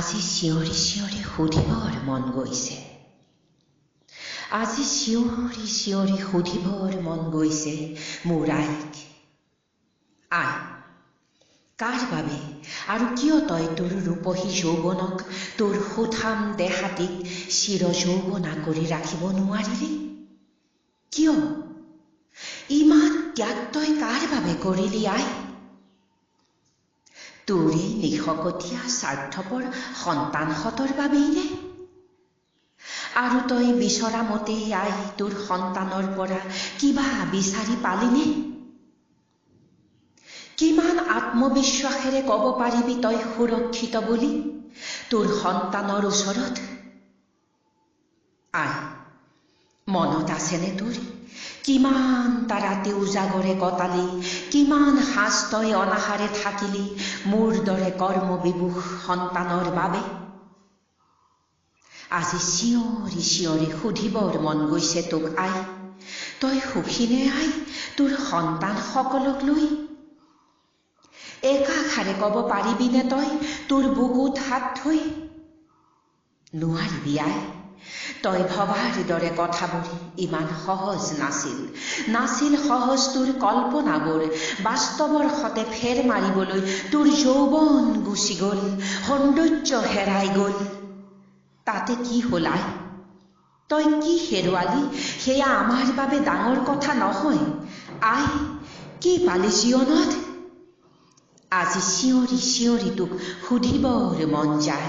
আজি চিঞৰি চিঞৰি সুধিবৰ মন গৈছে, আজি চিঞৰি চিঞৰি সুধিবৰ মন গৈছে মোৰ আইক, আই কাৰ বাবে আৰু কিয় তই তোৰ ৰূপহী যৌৱনক, তোৰ সুঠাম দেহাটিক চিৰ যৌৱনা কৰি ৰাখিব নোৱাৰিলি? কিয় ইমান ত্যাগ তই কাৰ বাবে কৰিলি আই? তোৰ এই নিশকতীয়া স্বাৰ্থপৰ সন্তানহঁতৰ বাবেই নে? আৰু তই বিচৰা মতেই আই তোৰ সন্তানৰ পৰা কিবা বিচাৰি পালিনে? কিমান আত্মবিশ্বাসেৰে ক'ব পাৰিবি তই সুৰক্ষিত বুলি তোৰ সন্তানৰ ওচৰত? আই, মনত আছেনে তোৰ কিমান ৰাতি উজাগৰে কটালি, কিমান সাঁজ তই অনাহাৰে থাকিলি মোৰ দৰে কৰ্মবিমুখ সন্তানৰ বাবে? আজি চিঞৰি চিঞৰি সুধিবৰ মন গৈছে তোক আই, তই সুখীনে আই তোৰ সন্তানসকলক লৈ? একাষাৰে ক'ব পাৰিবিনে তই তোৰ বুকুত হাত থৈ? নোৱাৰিবি আই, তই ভবাৰ দৰে কথাবোৰ ইমান সহজ নাছিল, নাছিল সহজ তোৰ কল্পনাবোৰ বাস্তৱৰ সতে ফেৰ মাৰিবলৈ। তোৰ যৌৱন গুচি গ'ল, সৌন্দৰ্য হেৰাই গ'ল, তাতে কি হ'ল আই? তই কি হেৰুৱালি সেয়া আমাৰ বাবে ডাঙৰ কথা নহয় আই, কি পালি জীৱনত? আজি চিঞৰি চিঞৰি তোক সুধিবৰ মন যায়।